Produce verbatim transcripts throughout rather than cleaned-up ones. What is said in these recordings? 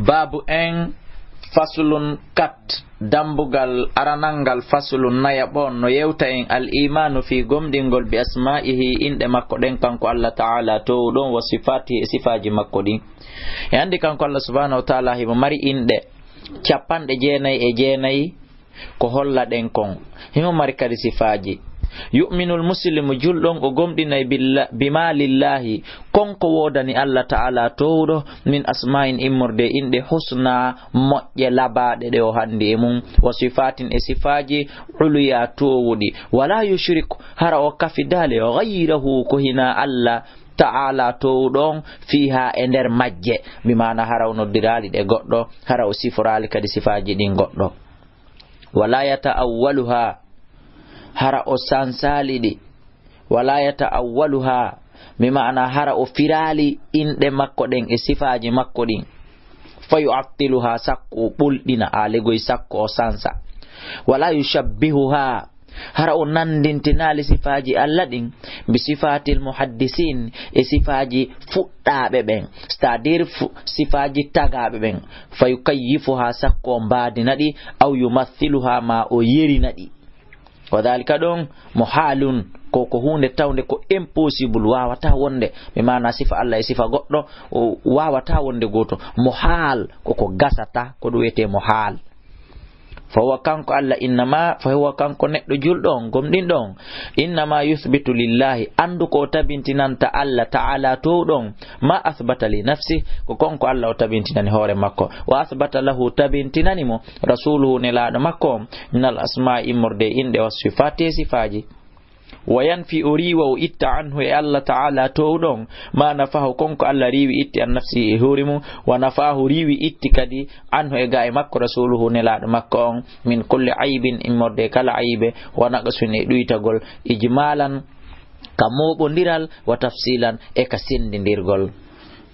Baabu en, faslun kat, dambugal aranal ngal, faslun nayaɓo, no yewta en al imaanu fii gomɗingol bi asmaa'ihi, inɗe makko ɗen, kanko Allah Ta'ala toowuɗo on, wa sifaatihi, e sifaaji makko ɗin. E anndi kanko Allah Subhaanahu wa Ta'ala himo mari inɗe capanɗe jeenayi e jeenayi, ko holla ɗen kon. Himo mari kadi sifaaji. Yu'minul muslimu, julɗo on o gomɗinay billa-, bima lillahi, kon ko woodani Allah Ta'ala toowuɗo, min asma'in, immorde e inɗe, husna, moƴƴe labaaɗe ɗe o hanndi e mum, wa sifatin, e sifaaji, uluya, toowuɗi. Wala yushriku, hara o kafidaali, ghayrahu, ko hinaa Allah Ta'ala toowuɗo on, fiha, e nder majje. Bi maana hara o noddiraali ɗe goɗɗo, hara o siforaali kadi sifaaji ɗin goɗɗo. Wala yata'awwaluha, hara o sansaali ɗi. Wala yata'awwaluha, mi maana hara o firaali inɗe makko ɗen e sifaaji makko ɗin. Fa yu'attiluha, sakko o ɓolɗina, aalegoy sakko o sansa. Wala yushabbihuha, hara o nanndintinaali sifaaji Allah ɗin, bi sifaatil muhaddisin, e sifaaji fuɗɗaaɓe ɓen, c'est-à-dire fu-, sifaaji tagaaɓe ɓen. Fa yukayyifuha, sakko o mbaadina ɗi, aw yumathiluha, ma o yerina ɗi. Wa dhalika ɗon, muhaalun, ko, ko huunde tawnde ko impossible, waawataa wonde. Mi maana sifa Allah e sifa goɗɗo, o waawataa wonde gooto. Muhaal, ko ko gasataa, ko ɗum wiyetee muhaal. Fa huwa, kanko Allah, innama, fa huwa, kanko neɗɗo julɗo on, gomɗinɗo on, innama yuthbitu lillahi, anndu ko o tabintinanta Allah Ta'ala toowɗo on, ma athbata li nafsi, ko kon ko Allah o tabintinani hoore makko, wa athbata lahu, tabintinani mo, rasuluhu, nelaaɗo makko on, minal asma'i, immorde e inɗe, wa sifati, e sifaaji. Wa yanfi, o riiwa, o itta, anhu, e Allah Ta'ala toowɗo on, ma nafahu, kon ko Allah riiwi itti, an nafsihi, e hoore mum, wa nafahu, riiwi itti kadi, anhu, e gaa e makko, rasuluhu, nelaaɗo makko on, min kulli aybin, immorde e kala aybe, wa naqsin, e ɗuytagol, ijmalan, ka mooɓondiral, wa tafsilan, e ka senndindirgol.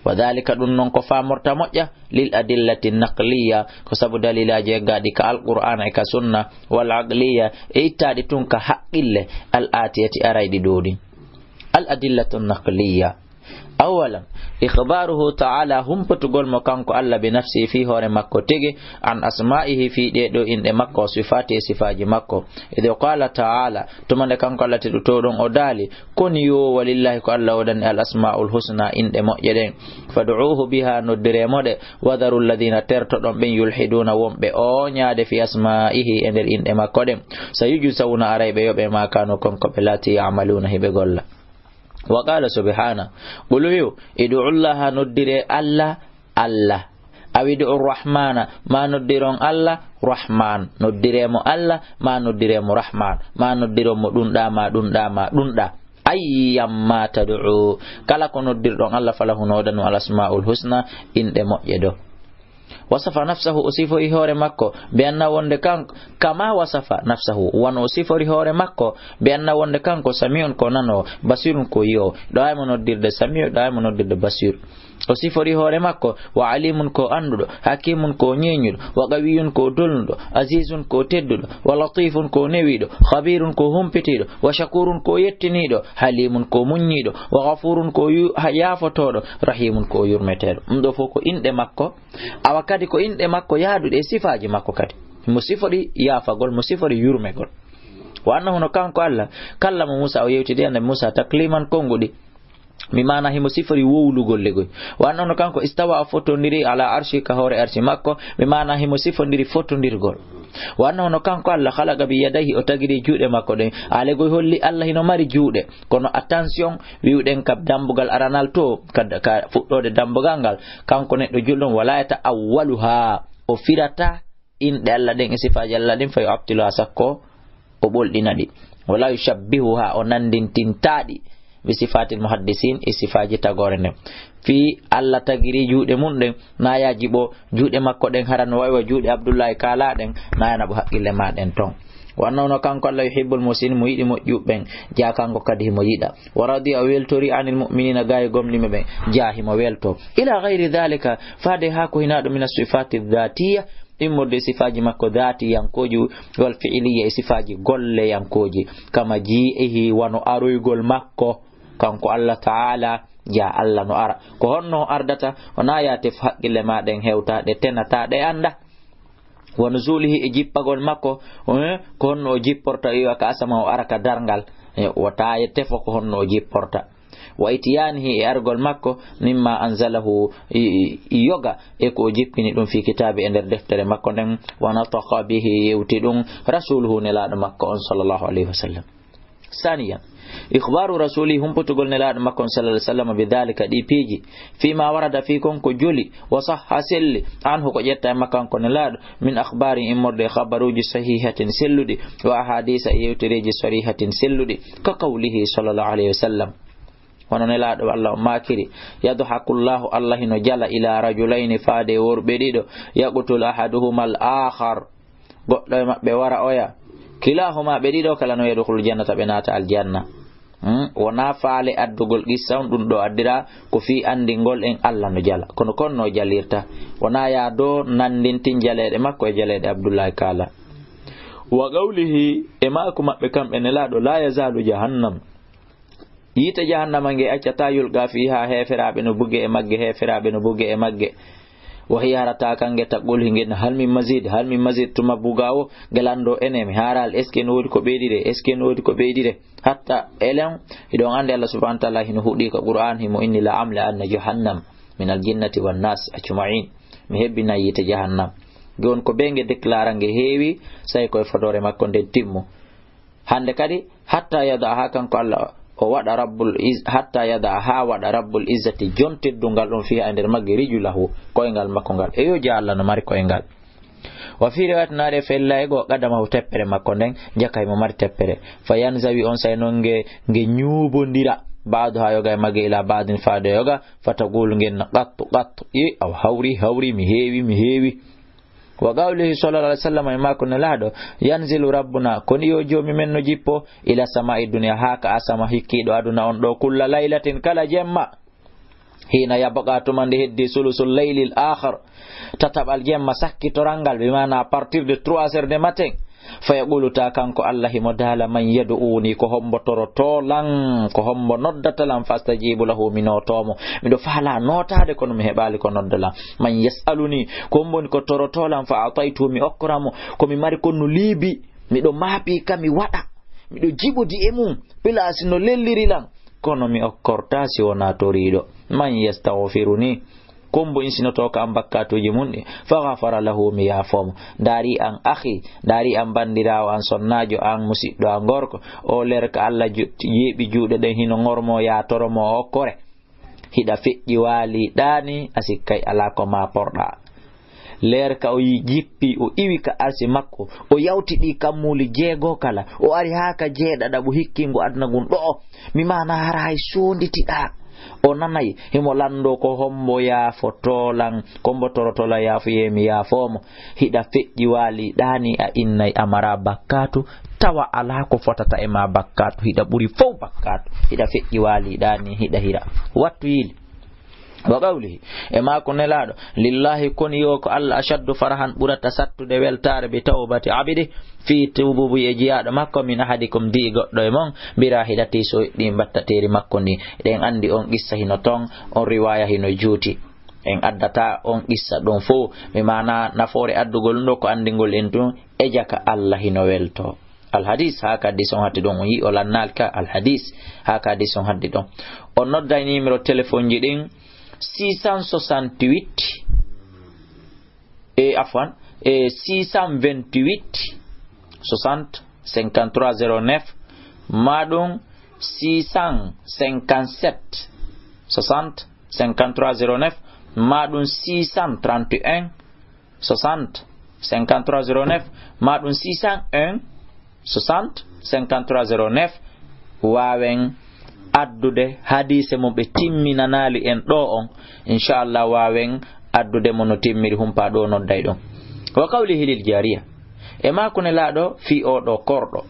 Wa dhalika, ɗum non ko faamorta moƴƴa, lil adillati naqliya, ko sabu dalilaaji eggaaɗi ka Alqur'aana e ka Sunna, wal aqliya, e ittaaɗi tun ka haqqille, al aatiyati, arayɗi ɗoo ɗin. Al adillatu naqliya. Awalan, ikhbaruhu ta'ala, humpitugol mo kanko Allah bi nafsihi, fii hoore makko tigi, an asma'ihi, fii ɗee ɗoo inɗe makko, wa sifati, e sifaaji makko. Idh qala ta'ala, tuma nde kanko Allah teddotooɗo on o daali, kun yo, walillahi, ko Allah woodani al asma'ul husna, inɗe moƴƴe ɗen. Fad'uuhu biha, noddiree mo ɗe. Wadharu alladhina, tertoɗon ɓen, yulhiduna, wonɓe ooñaade, fi asma'ihi, e nder inɗe makko ɗen. Sayujzawna, aray ɓe yoɓee, ma kanu, kon ko ɓe laati, ya'maluna, hiɓe golla. Wa qala subhana, qul, wi'u, id'u llaha, noddiree Allah, Allah. Aw id'u rrahmana, ma noddiron Allah, Rahman. Noddiree mo Allah, ma noddiree mo Rahman. Ma noddiron mo ɗun ɗaa, ma ɗun ɗaa, ma ɗun ɗaa. Ayyamma tad'u, kala ko noddirɗon Allah, falahu, no woodani mo al asma'ul husna, inɗe moƴƴe ɗoo. Wasafa nafsahu, o sifoyi hoore makko, bi anna, wonde kanko, kama wasafa nafsahu, wano o sifori hoore makko, bi anna, wonde kanko, sami'un, ko nanoowo, basirun, ko yi'oowo. Ɗaay mo noddirde sami'u, ɗaay mo noddirde basir. O sifori hoore makko, wa alimun, ko annduɗo, hakimun, ko ñeeñuɗo, wa qawiyun, ko dolnuɗo, azizun, ko tedduɗo, wa latifun, ko newiiɗo, khabirun, ko humpitiiɗo, wa shakurun, ko yettiniiɗo, halimun, ko muññiiɗo, wa ghafurun, ko yu-, ha-, yaafotooɗo, rahimun, ko yurmeteeɗo. Ɗum ɗoo fof ko inɗe makko. Awa kadi ko inɗe makko yaaduɗe e sifaaji makko kadi. Mo sifori yaafagol, mo sifori yurmegol. Wa annahu, no kanko Allah, kallama Muusa, o yewtidi Annabi Muusa takliman, konnguɗi. Mi maana himo sifori wowlugol legoy. Wa annahu, no kanko, istawa, o fotondiri, ala arshi, ka hoore arshi makko. Mi maana himo sifondiri fotondirgol. Wa annahu, no kanko Allah, khalaqa bi yadayhi, o tagiri juuɗe makko ɗen. A legoy holli Allah hino mari juuɗe. Kono attention, wi'uɗen ka dambugal aranal to, ka, ka fuɗɗoode dambugal ngal, kanko neɗɗo julɗo on, wala yata'awwaluha, o firata inɗe Allah ɗen e sifaaji Allah ɗin, fa yu'attiluha, sakko o ɓolɗina ɗi. Wala yushabbihuha, o nanndintintaa ɗi, bi sifatil muhaddisin, e sifaaji tagoore nden. Fii Allah tagiri juuɗe mum ɗen, na yaajibo juuɗe makko ɗen, hara no wayi wa juuɗe Abdullahi Kaala ɗen, na yana ɓo haqqille ma ɗen ton. Wa annahu, no kanko Allah, yuhibbul muhsinin, mo yiɗi moƴƴuɓe ɓen, jaa kanko kadi himo yiɗa. Wa radiya, o weltori, anil mu'minina, gaa e gomɗinɓe ɓen, jaa himo welto. Ila ghayri dhalika, faade haa ko hinaa ɗum, mina sifati dhatiya, immorde e sifaaji makko dhatiyankooji, wal fi'liya, e sifaaji golleyankooji, kama ji'ihi, wano aroygol makko, kanko Allah Ta'ala, Jaa Allah no ara. Ko honno o ardata? Wonaa yaa tef haqqille maa ɗen hewta, ɗe tenata, ɗe annda. Wa nuzulihi, e jippagol makko, eh, ko honno o jipporta, o iwa ka asama, o ara ka darngal. Eh, wota e tefo ko honno o jipporta. Wa itiyanihi, e argol makko, mimma anzalahu, i, i, i yoga, e ko o jippini ɗum fi kitaabi, e nder deftere makko nden, wa nataqa bihi, yewti ɗum, rasuluhu, nelaaɗo makko on, sallallahu alayhi wa sallam. Saniyan, ikhbaru rasuli, humputugol nelaaɗo makko on, sallallahu alayhi wa sallam, bi dhalika, ɗi piiji, fi ma warada, fi kon ko joli, wa sahha, selli, anhu, ko ƴetta e makko kanko nelaaɗo, min akhbari, immorde e khabaruuji, sahihatin, selluɗi, wa ahadisa, e yewtereeji, sarihatin, selluɗi, ka qawlihi, sallallahu alayhi wa sallam. Hono nelaaɗo Allah o maakiri, yadhaku Allahu, Allah hino jala, ila rajulayni, faade e worɓe ɗiɗo, yaqtulu ahaduhuma al-akhar, goɗɗo e maɓɓe wara oya, kilahuma, ɓe ɗiɗo kala no yadkhulu jannata, ɓe naata aljanna. Hmm? Wonaa faale addugol qissa on ɗum ɗo addira, ko fii anndingol en Allah no jala. Kono kon no jalirta. Wonaa yaa do nanndintin jaleeɗe makko e jaleeɗe Abdullahi Kaala. Wa qawlihi, e maaku maɓɓe kamɓe nelaaɗo, la yazalu jahannam. Yiite jahannama nge accataa yulqa fiha, heeferaaɓe no buge e magge, heeferaaɓe no buge e magge. Wa hiya harataa kange taqul, hi ngen, hal min mazid, hal min mazid, tuma buga o, nge lanndo ene, mi haaral, est-ce que no woodi ko ɓeydire, est-ce que no woodi ko ɓeydire? Hatta elen, hiɗon anndi Allah subhanahu wa ta'ala hino huɗi ka Qur'an, himo inni, la amla anna jahannam min al jinnati wan nas ajma'in. Mi hebbina yiite jahannam. Nge won ko be nge déclara nge heewi, sai ko e fodoore makko nden timmu. Hannde kadi, hatta yada, haa kanko Allah o waɗa Rabbul Iz-, hatta yada, haa waɗa Rabbul Izzati, jon teddungal on, fiha, e nder magge, rijulahu, koyngal makko ngal. E yo jaa Allah no mari koyngal. Wa fi riwayat, naare fellay go, qadamahu, teppere makko nden, jaka himo mari teppere. Fa yanzawi, on sai non nge, nge ñuubondira, ba'duha, yoga e magge, ila ba'din, faade yoga, fa taqulu, ngen na, qattu, qattu, i, aw hawri, hawri, mi heewi, mi heewi. Wa qawlihi sallallahu alaihi wasallam, e maako nelaaɗo, yanzilu rabbuna, ko ni yo joomi men no jippo, ila sama'i dunya, haa ka asama hikkiiɗo aduna on ɗo, kulla laylatin, kala jemma. Hina yabqa, tuma nde heddi, sulusul laylil akhar, tataɓal jemma, sakkitoral ngal, bi maana à partir de trois heures de matin. Fa yaqulu, ta kanko Allah himo daala, man yad'uni, ko hombo torotoo lan, ko hombo noddata lan, fa astajibu lahu, mi nootoo mo. Miɗo faalaa nootaade, kono mi heɓaali ko nodda lan. Man yas'aluni, ko hombo woni ko torotoo lan, fa a'taytuhu, mi okkora mo. Ko mi mari kon no liibi, miɗo maapi ka mi waɗa. Miɗo jiɓodi e mum, pilaasi no lelliri lan. Kono mi okkortaa si wonaa toriiɗo. Man yastaghfiruni, ko hombo insinotoo ka an bakkaatuuji mun ɗin? Fa ghafara lahu, mi yaafoo mo. Ndaari an akhi, ndaari an banndiraawo, an sonnaajo, an musiɗɗo, an gorko. O leer ka Allah ju-, yeeɓi juuɗe ɗen, hino ŋormoo, yaa toro mo o okkore. Hiɗa feƴƴi waali ɗaani, a sikkay alaa ko maa porɗaa. Leer ka o yi-, jippi, o iwi ka arsi makko, o yawti ɗi kammuuli jeego kala, o ari haa ka jeeɗaɗaɓu hikkingu aduna ngun ɗo'o. Mi maana hara hay soonditiɗaa. O nanay, himo lanndoo ko hombo yaafotoo lan, ko hombo torotoo lan yaafuyee mi yaafoo mo. Hiɗa feƴƴi waali ɗaani, a innay a maraa bakkaatu, tawa alaa ko fotata e maa bakkaatu, hiɗa ɓuri fow bakkaatu. Hiɗa feƴƴi waali ɗaani, hiɗa hira. Wattu yiili. Wa qawlihi, e maako nelaaɗo, lillahi, koni yo ko Allah, ashaddu farahan, ɓurata sattude weltaare, bi tawbati abdi, fii tuububu e jiyaaɗo makko, min ahadikum, dii goɗɗo e mon, bi rahilati, so ɗi mbattateeri makko ndi. Eɗen anndi on qissa hino ton, on riwaaya hino juuti. En addataa on qissa ɗon fow, mi maana nafoore addugol ɗum ɗo ko anndingol en tun, e jaka Allah hino weltoo. Alhadis, haa ka hadis on hatti ɗon, on yi'i o lannaali ka alhadis, haa ka hadis on hatti ɗon. On nodday numéro téléphone ji ɗin, six cent soixante-huit, e, afwan, e, six cent vingt-huit, soixante, cinquante-trois zéro neuf, maa ɗum six cent cinquante-sept, soixante, cinquante-trois zéro neuf, maa ɗum six cent trente et un, soixante, cinquante-trois zéro neuf, maa ɗum six cent un, soixante, cinquante-trois zéro neuf, waawen addude hadiise mo ɓe timminanaali en ɗo on, inchallah, waawen addude mo no timmiri, humpa ɗo nodday ɗon. Wa qawlihi lil jariya, e maako nelaaɗo fii o ɗo korɗo.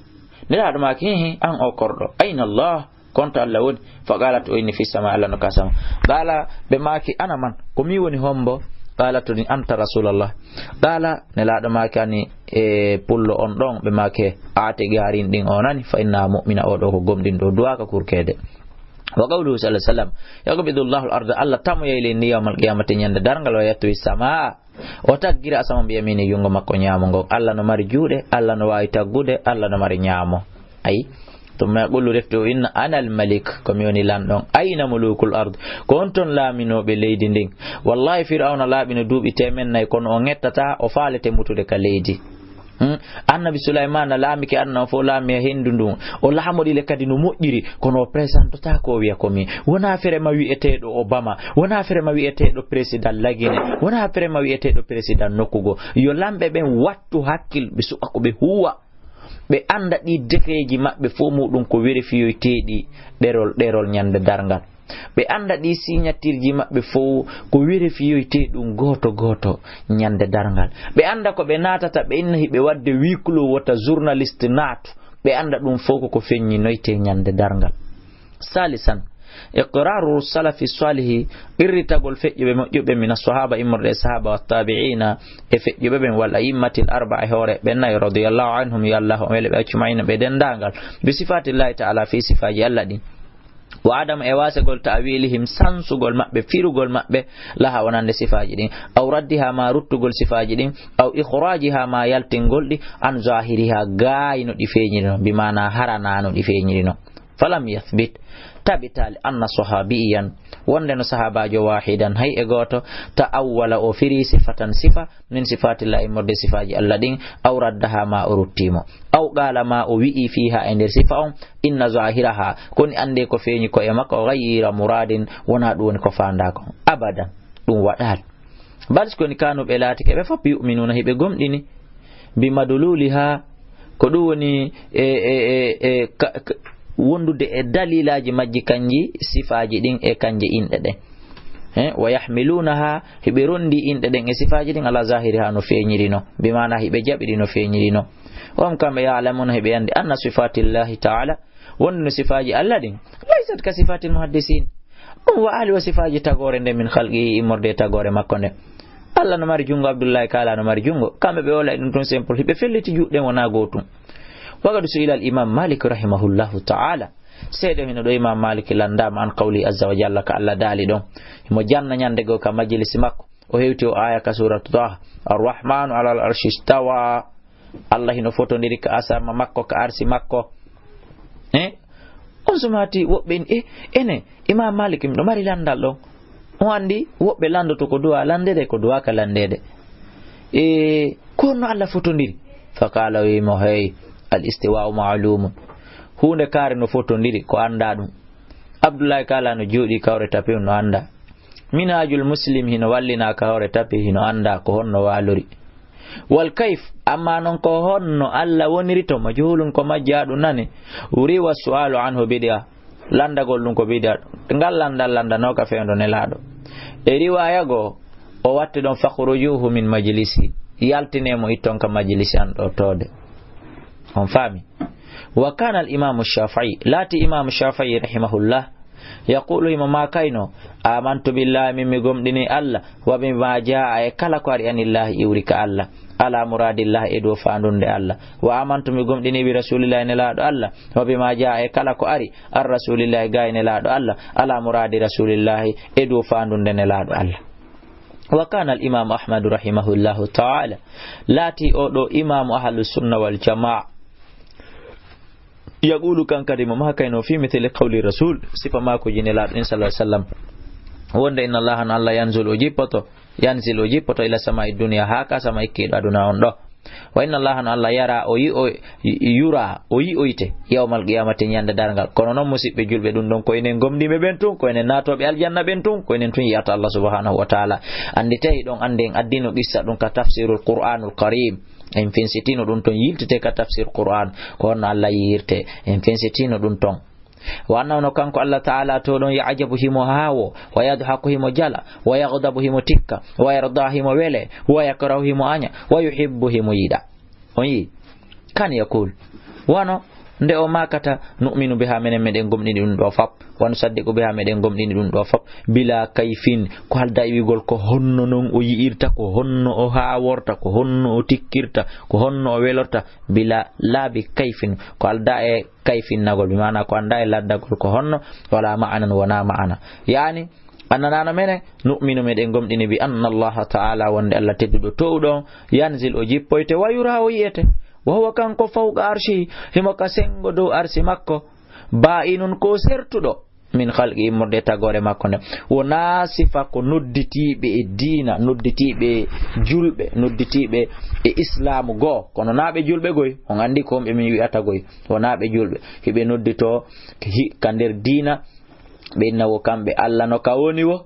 Nelaaɗo maaki, "Hihi, an o korɗo, ayna Allah?" Konto Allah woni? Fa qalat, o inni, "Fi sama, Allah no ka sama." Qala, ɓe maaki, "Ana man? Ko mi woni hombo?" Qalat, o ni, "Anta Rasulallah." Qala, nelaaɗo maaki, ani, e pullo on ɗon, ɓe maaki, "Aati gaarin ɗin o nani, fa inna mu'mina, o ɗo ko gomɗinɗo, duwa ka kurkede." Wa qawluhu sallallahu alayhi wa sallam, "Yaqbidu Allahu al-arda", Allah tamoyay leydi ndi yawmal qiyamati, ñande darngal, "wa yatwi samaa", o taggira asama bi yamini, junngo makko ñaamo ngon. Allah no mari juuɗe, Allah no waawi taggude, Allah no mari ñaamo. Ayi, tumma yaqulu, refti o inna, "Ana al-malik", ko mi woni lanɗo on. "Ayna mulukul ard?" Ko on ton laaminooɓe leydi ndin? Wallahi, Fir'awna laaɓino duuɓi teemen nayi, kono o ŋettataa, o faalete mutude ka leydi. Hmm? Annabi Sulaymana laamike aduna on fof, laami e henndu ndun. O laamori le kadi no moƴƴiri, kono o présentotaako o wiya ko min. Wonaa Ferema wi'eteeɗo Obama, wonaa Ferema wi'eteeɗo président Lagine, wonaa Ferema wi'eteeɗo président nokku goo. Yo lamɓe ɓen wattu hakkil, ɓe suɓa ko ɓe huuwa. Ɓe annda ɗi dekeeji maɓɓe fof muɗum ko werefiyoyteeɗi ɗerol, ɗerol ñande darngal. Ɓe annda ɗi signatirji maɓɓe fof ko werefiyoytee ɗum gooto gooto ñande darngal. Ɓe annda ko ɓe naatata, ɓe inna hiɓe waɗde huis clos, wota journaliste naatu. Ɓe annda ɗum fof ko ko feññinoytee ñande darngal. Salisan, iqraru salafi salihi, qirritagol feƴƴuɓe moƴƴuɓe, mina sahaba, immorde e sahaba, wa tabi'ina, e feƴƴuɓe ɓen, wal a'immatil arba'a, e hoore ɓen nayo, radiyallahu anhum, yo Allah on wele ɓe, ajma'ina, ɓe denndaangal, bi sifatillahi ta'ala, fi sifaaji Allah ɗin. Wa adam e wasegol ta'wilihim, sansugol maɓɓe, firugol maɓɓe, laha wonande sifaaji ɗin, aw raddiha ma ruttugol sifaaji ɗin, aw ikhrajiha ma yaltingol ɗi, an zahiriha gaay no ɗi feeñirino, bi maana harana no ɗi feeñirino. Falam yathbit, tabitaali, anna sahabiyan, wonde no sahabajo wahidan hay e gooto, ta'awwala o firi sifatan sifa, min sifatillahi, immorde sifaaji Allah ɗin, aw raddaha ma o ruttimo, aw qala ma o wi'i fiha e nder sifa on, inna zahiraha, koni ande ko feeñi ko e makko, ghayra muradin, wona ɗum woni ko faandaa kon. Abadan, ɗum waɗaali. Bal si koni kanu ɓe laatike ɓe fof yu'minuna hiɓe gomɗini, bi madluliha, ko ɗum woni e, e, e, e, ka, ka, wondude e dalilaaji majji kanji sifaaji ɗin e kanje inɗe ɗen. He, wa yahmilunaha, hiɓe rondi inɗe ɗen e sifaaji ɗin ala zahiriha no feeñirino, bi maana hiɓe jaɓiri no feeñirino. Hum kamɓe ya'lamuna hiɓe andi anna sifatillahi ta'ala, wonde no sifaaji Allah ɗin, laysat ka sifatil muhaddisin. Ɗum wa'aali o sifaaji tagoore nde min khalqihi, immorde e tagoore makko nde. Allah no mari junngo, Abdullahi Kaala no mari junngo. Kamɓe ɓe wala e ɗum tun simple, hiɓe felliti juuɗe wona gootum. Waqad su'ila al imam Malik rahimahullahu ta'ala. Seeɗa hino ɗo imam Malik landaama an qawli azza wa jalla ka Allah daali ɗon. Himo janna ñande goo ka majlisi makko. O hewti o aya ka suratu Taha. Arrahmanu alal arshi istawa. Allah hino fotondiri ka asama makko, ka arsi makko. Eh? On sumati woɓɓe in, eh, ene, Imam Malik, miɗo mari landal ɗon. On andi, woɓɓe landoto ko duwa landede, ko duwa ka landede. E, ko honno Allah fotondiri? Fa qala, o wiimo, hey, al istiwa'u ma'lumun. Huunde kaare no fotondiri, ko anda ɗum. Abdullahi Kaala no jooɗi ka hoore tapi, no anda. Minhajul Muslim hino wallina ka hoore tapi, hino anda ko honno waalori. Wal kayf, amma non ko honno Allah woniri to, majhulun, ko majjaaɗum nane. Riwa su'alu anhu bid'a. Landagol ɗum ko bid'a. Ngal landal landanooka fewndo Nelaaɗo. E riwaya goo, o watti ɗon, "Fakhrujuhu min majlisi." Yaltine mo, itton ka majlisi an ɗo toode. On faami? Wa kana al imamu Shafi'i. Laati imamu Shafi'i rahimahullah. Yaqulu, himo maakayno, "Amantu billahi, min mi gomɗini Allah, wa bima jaa, e kala ko ari anillahi, iwri ka Allah, ala muradillahi, e dow faandunde Allah, wa amantu, mi gomɗini, bi rasulillahi, nelaaɗo Allah, wa bima jaa, e kala ko ari an rasulillahi, ga e nelaaɗo Allah, ala muradi rasulillahi, e dow faandunde nelaaɗo Allah." Wa kana al imamu Ahmadu rahimahullahu ta'ala, laati o ɗo imamu ahlu sunna wal jamaa. Yaqulu, kan kadi mo maakayno, fi mithli qawli rasul, sifa maakuji nelaaɗo in sallallahu alaihi wasallam, wonde, "Inna Allaha, no Allah, yanzul, o jippoto, yanzil, o jippoto, ila samai dunya, haa ka sama ikkiiɗo aduna on ɗo. Wa inna Allaha, no Allah, yara, o yi-, o yi-, yura, o yi'oyte, yawmal qiyamati, ñande darngal." Kono non, musiɓɓe julɓe, ɗum ɗon ko enen gomɗinɓe ɓen tun, ko enen naatooɓe aljanna ɓen tun, ko enen tun yi'ata Allah subhanahu wa ta'ala. Andi tawi ɗon, andi en addino qissa ɗum ka tafsirul Qur'anul Karim. En fensitino ɗum ton, yiltete ka tafsir Qur'an, ko honno Allah yiyirte. En fensitino ɗum ton. Wa annahu, no kanko Allah Ta'ala to ɗon, ya'jabu, himo haawo, wa yadhaku, himo jala, wa yaghdabu, himo tikka, wa yarda, himo wele, wa yakrahu, himo aña, wa yuhibbu, himo yiɗa. On yi? Kan yaqul. Wano nde o maakata, "Nu'minu biha, menen meɗen gomɗini ɗum ɗo fop. Wa nusaddiqu biha, meɗen gomɗini ɗum ɗo fop. Bila kayfin, ko halda e wi'ugol ko honno non o yi'irta, ko honno o haaworta, ko honno o tikkirta, ko honno o welorta. Bila, laabi kayfin, ko halda e kayfinnagol, bi maana ko anndaa e laddagol ko honno, wala ma'anan, wonaa ma'ana. Yaani, annanano menen, nu'minu, meɗen gomɗini, bi anna Allaha ta'ala, wonde Allah tedduɗo toowɗo on, yanzil, o jippoyte, wa yura, o yi'ete, wa huwa, kanko, fawqa arshi, himo ka sengo dow arsi makko, ba'inun, ko sertuɗo, min khalqi, immorde e tagoore makko nde. Wonaa sifa ko nodditiiɓe e diina, nodditiiɓe e julɓe, nodditiiɓe e islaamu goo, kono naa ɓe julɓe goy, on anndi ko on ɓe min wi'ata goy, wonaa ɓe julɓe, hiɓe nodditoo hi-, ka nder diina, ɓe inna wo kamɓe Allah no ka woni wo,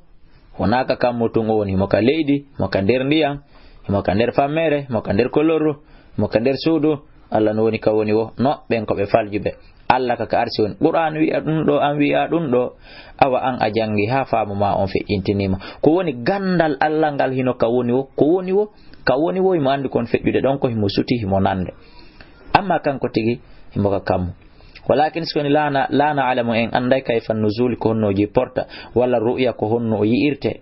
wonaa ka kammu tun o woni, himo ka leydi, himo ka nder ndiyan, himo ka nder fammere, himo ka nder kolorru, himo ka nder suudu, Allah no woni ka woni wo. No, ɓen ko ɓe faljuɓe. Allah ka ka arsi woni. Qur'an wi'a ɗum ɗo, an wi'a ɗum ɗo, awa an a jangi haa faamu ma on feƴƴintiniima. Ko woni gandal Allah ngal hino ka woni wo, ko woni wo, ka woni wo, himo anndi kon feƴƴude ɗon ko himo suti, himo nande. Amma kanko tigi, himo ka kammu. Walakin, si woni laa na-, laa na'lamu, en annday kayfa nuzul, ko honno o jipporta, wala ru'ya, ko honno o yi'irte.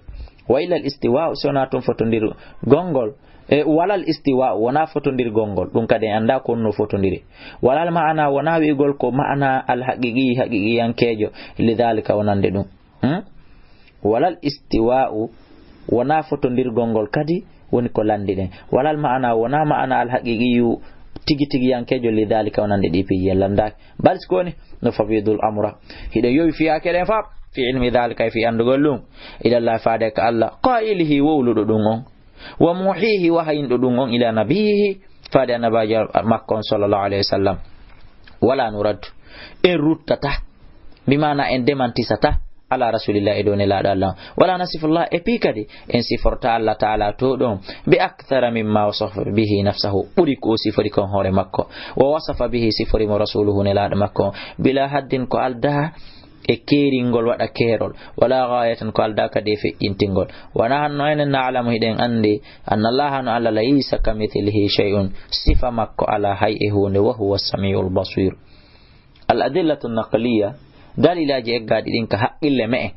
Wa illa al-istiwa'u, si wonaa tun fotondirgol ngol, e wala al-istiwa'u, wonaa fotondirgol ngol, ɗum kadi en anndaa ko honno fotondiri. Wala al-ma'ana, wonaa wi'ugol ko ma'ana al-haqiqi, haqiqiyankeejo, li dhalika, wonande ɗum. Hmm? Walal istiwa'u, wonaa fotondirgol ngol kadi woni ko lanndi ɗen. Walal ma'ana, wonaa ma'ana al haqiqiyu tigi tigi yankeejo li dhalika, wonande ɗi piiji en lanndaaki. Bal si ko woni, no fawwidul amra. Hiɗo yowi fiyaake ɗen fap, fi ilmi dhalika, e fi anndugol ɗum. Ilallahi, faade ka Allah. Qailihi, wowluɗo ɗum on. Wa muhihi, wahayinɗo ɗum on ila nabiyihi, faade annabaajo makko on sallallahu alayhi wa sallam. Wala nuraddu. En ruttata. Bi maana en demantisata. Ala rasulillah, e dow nelaaɗo Allah. Wala nasifullah, e pii kadi en siforta Allah ta'ala to ɗon. Bi akthara mimma wasafa bihi nafsahu. Ɓuri ko o sifori kon hoore makko. Wa wasafa bihi, sifori mo rasuluhu, nelaaɗo makko. Bila haddin, ko aldaa e keeringol waɗa keerol, wala ghayatan, ko aldaa kadi e feƴƴintingol. Wa nahnu, enen, na'lamu, hiɗen anndi, anna Allaha, no Allah, laysa kamithlihi shay'un, sifa makko alaa hay e huunde, wa huwa samiul basir. Al adillatu naqliya, dalilaaji eggaaɗi ɗin ka haqqille me'en.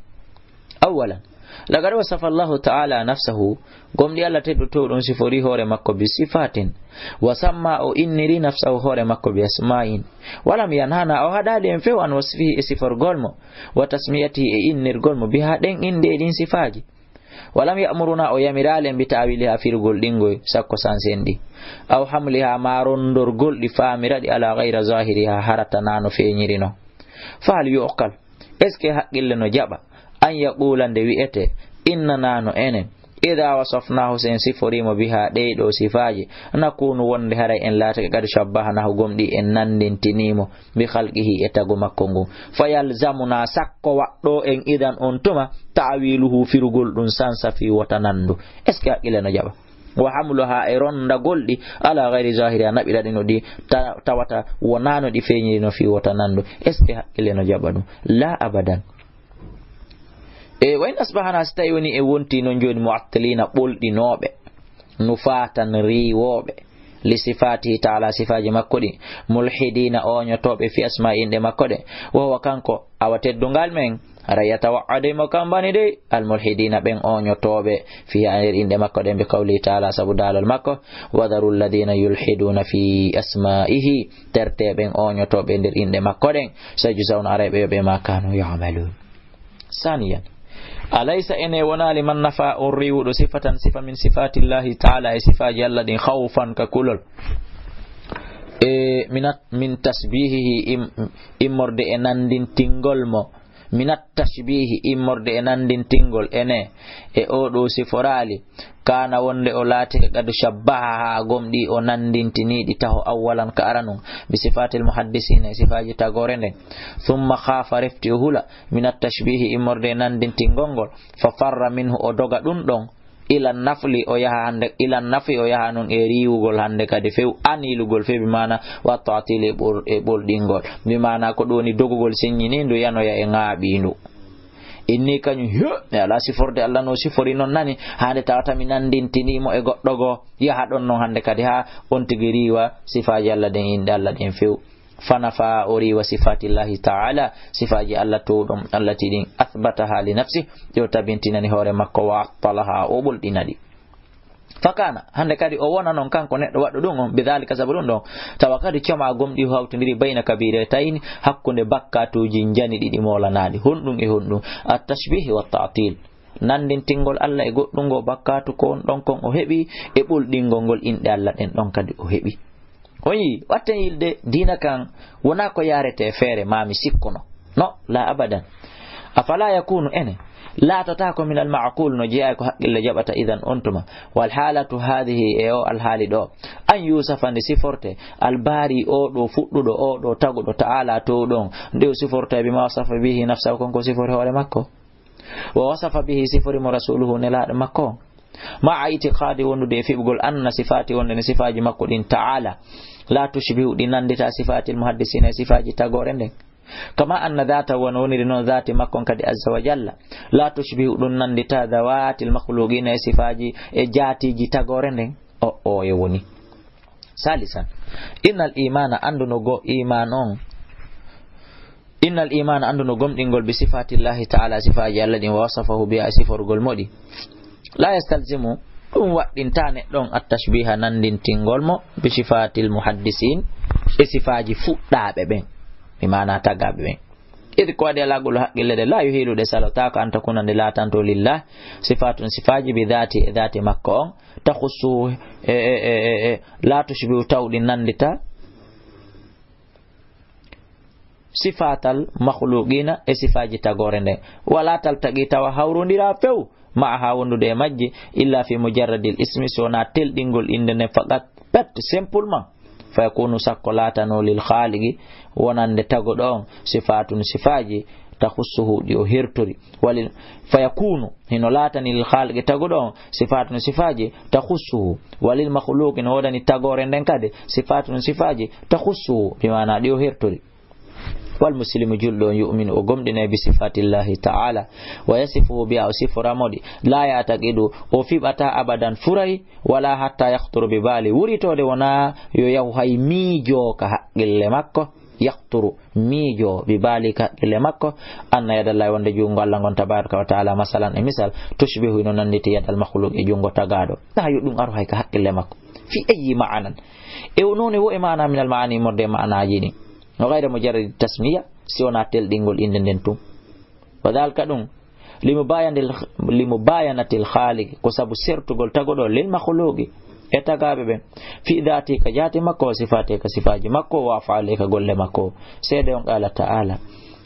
Awwalan, laqad wasafa Allahu ta'ala nafsahu, gomɗi Allah tedduɗo ɗum sifori hoore makko bi sifatin, wa samma, o inniri nafsahu hoore makko bi asma'in. Walam yanhana, o haɗaali en few an wasfihi e siforgol mo, wa tasmiyatihi e innirgol mo biha ɗen innde e ɗin sifaaji. Walam ya'muruna, o yamiraali en bi ta'wiliha firugol ɗin goy sakko sansen ɗi. Aw hamliha, ma rondorgol ɗi faamira ɗi ala ghayra zahiriha, hara tanaa no feeñiri no. Fahal yu'qal, est-ce que haqqille no jaɓa, an yaqula, nde wi'ete, innana, no enen, idha wasafnahu, si en siforimo biha ɗey ɗo sifaaji, nakunu, wonde haray en laatake qad shabbahnahu, gomɗi en nanndintinimo, bi khalqihi, e tagu makko ngun. Fa yalzamuna, sakko waɗɗo en idan on tuma, ta'wiluhu, firugol ɗum sansa fi wota nanndu. Est-ce que haqqille no jaɓa? Wa hamluha, e rondagol ɗi, ala ghayri zahiriha, naɓira ɗi no ɗi ta-, tawata wonaano ɗi feeñiri no fi wota nanndu. Est-ce que haqqille no jaɓa ɗum? La abadan. E wa in asbahana, si tawi woni e wonti non jooni mu'attilina, ɓolɗinooɓe, nufatan, riiwooɓe, li sifatihi ta'ala, sifaaji makko ɗi, mulhidina, ooñotooɓe, fi asma'i, inɗe makko ɗe, wa huwa, kanko, awa teddungal men, ara yatawa'adu, mo kambani dey, al mulhidina, ɓen ooñotooɓe, fiha, nder inɗe makko ɗen, bi qawlihi ta'ala, sabu daalol makko, wa dharu alladhina yulhiduna fi asma'ihi, terte ɓen ooñotooɓe nder inɗe makko ɗen, sayujzawna, aray ɓe yoɓe ma kanu ya'malun. Saniyan, alaysa, ene wonaali, man nafa, on riiwuɗo, sifatan, sifa, min sifatillahi ta'ala, e sifaaji Allah ɗin, khawfan, ka kulol, e minat, min tashbihihi, im-, immorde e nanndintingol mo, minat tashbihi, immorde e nanndintingol, ene, e oo ɗoo siforaali, kana, wonde o laatike, qad shabbahaha, gomɗi o nanndintiniiɗi taho, awwalan, ka aranun, bi sifatil muhaddisina, e sifaaji tagoore nden, thumma khafa, refti o hula, minat tashbihi, immorde e nanndintingol ngol, fa farra minhu, o doga ɗum ɗon, ila nafli, o yaha hannde, ila nafi, o yaha non e riiwugol hannde kadi few, an ilugol few, bi maana wa ta'til, e ɓol-, e ɓolɗingol, bi maana ko ɗum woni dogugol senñiniindu yanoya e ŋaaɓiindu. Inni kañum, he, mi alaa siforde Allah no sifori non nani, hande tawata mi nanndintini mo e goɗɗo goo, yaha ɗon non hande kadi haa on tigi riiwa sifaaji Allah ɗen, inɗe Allah ɗen few. Fanafa, o riiwa sifatillahi ta'ala, sifaaji Allah towɗon Allah ti ɗin, athbataha li nafsi, ɗi o tabintinani hoore makko, wa attalaha, o ɓolɗina ɗi. Fakana, hande kadi o wona non kanko neɗɗo waɗɗo ɗum on, bidhalika, sabu ɗum ɗon, tawa kadi coma gomɗi hawtindiri bayna kabiratayni, hakkunde bakkatuuji njani ɗiɗi moolanaaɗi, honɗum e honɗum, at-tashbihi wa ta'til. Nandintingol Allah e goɗɗum ngo bakkatu ko on ɗon kon o heɓi, e ɓolɗingol ngol inɗe Allah ɗen ɗon kadi o heɓi. On yii, watten yilde diina kan wona ko yarete feere ma mi sikkuno. No, la abadan. Afala yakunu, ene laatotaako min al ma'qul, no jeyaa ko haqqille jaɓata, idan on tuma, wal halatu hadhihi, e o alhaali ɗo, an yusafa, nde siforte, al bari, o ɗo fuɗɗuɗo, o ɗo taguɗo, ta'ala, to ɗon, nde o siforta bima wasafa bihi nafsahu, kon ko sifori hoore makko. Wa wasafa bihi, sifori mo rasuluhu, nelaaɗo makko. Ma'a itiqadi, wondude e fiɓgol, anna sifati, wonde ne sifaaji makko ɗin, ta'ala, la tushbihu, ɗi nandita, sifatil muhaddisina, e sifaaji tagoore nden. Kama anna dhata, wano woniri non dhati makko on kadi, azza wa jalla, la tushbihu, ɗum nandita, dhawatil makhluqina, e sifaaji e jaatiji tagoore nden. O, o e woni. Salisan, innal imana, anduno go iman on, innal imana, anduno gomɗingol, bi sifatillahi ta'ala, sifaaji Allah ɗin, wa wasafahu biha, e siforgol mo ɗi, la yastalzimu, ɗum waɗɗinta neɗɗo on, at-tashbiha, nandintingol mo, bi sifatil muhaddisin, e sifaaji fuɗɗaaɓe ɓen, bi maana tagaaɓe ɓen. Id ko waɗi alagol haqqille ɗe, la yuhilu, ɗe salotaako, an takuna, nde laatanto, lillah, sifatun, sifaaji, bi dhati, e dhati makko on, takhussu, e, e, e, e, e, la tushbihu, taw ɗi nandita, sifatal makhluqina, e sifaaji tagoore nden. Wala taltaqi, tawa hawrondira few, ma'aha, wondude e majji, illa fi mujarradil ismi, so wona telɗingol innde nden, faqat, pet, simplement. Fa yakunu, sakko laatano, lil khaliqi, wonande taguɗo on, sifatun, sifaaji, takhussuhu, ɗi o hertori. Walil, fa yakunu, hino laatani, lil khaliqi, taguɗo on, sifatun, sifaaji, takhussuhu. Walil makhluqi, no woodani tagoore nden kadi, sifatun, sifaaji, takhussuhu, bi maana ɗi o hertori. Wal muslimu, julɗo on, yu'minu, o gomɗinay, bi sifatillahi ta'ala, wa yasifuhu biha, o sifora mo ɗi, la ya'taqidu, o fiɓata abadan furay, wala hatta yakhturu bi bali, wuritode wona yo yahu hay miijo ka haqqille makko, yakhturu, miijo, bi bali, ka haqqille makko, anna yadallahi, wonde junngo Allah ngon, tabaraka wa ta'ala, masalan, e misal, tushbihu, ino nanditi, yadal makhluq, e junngo tagaaɗo. Na yo ɗum aru hay ka haqqille makko. Fi ayyi ma'anan. E o noone wo e maana min al ma'ani, morde e maanaaji ɗin. No ghayra mujarradi tasmiya, si wona telɗingol innde nden tun. Wa dhalika, ɗum, limubayanil-, limubayanatil khaliqi, ko sabu sertugol taguɗo, lil makhluqi, e tagaaɓe ɓen, fi dhati, ka jaati makko, wa sifati, ka sifaaji makko, wa af'ali, ka golle makko. Seede on, qala ta'ala,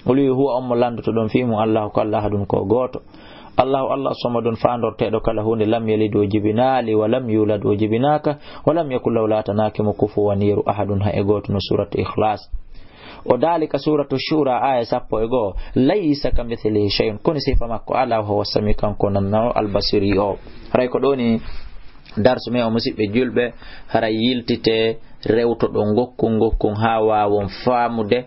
o wi'i, huwa, on mo landotoɗon fii mum, Allahu, ko Allah, ahadun, ko gooto. Allahu, Allah, samadun, faandorteeɗo kala huunde, lam yalid, o jibinaali, wa lam yulad, o jibinaaka, wa lam yakun lahu, laatanaaki mo, kufuwan, yeru, ahadun, hay e gooto, no suuratu Ikhlas. O daali ka suuratu Shura, aaya sappo e go'o, laysa kamithlihi shay'un, koni sifa makko alaa, wa huwa sami, kanko nannoowo, albasiri o. Haray ko ɗoo ni darsu men o, musiɓɓe julɓe, haray yiltite, rewtoɗo ngokkun ngokkun haa waawon faamude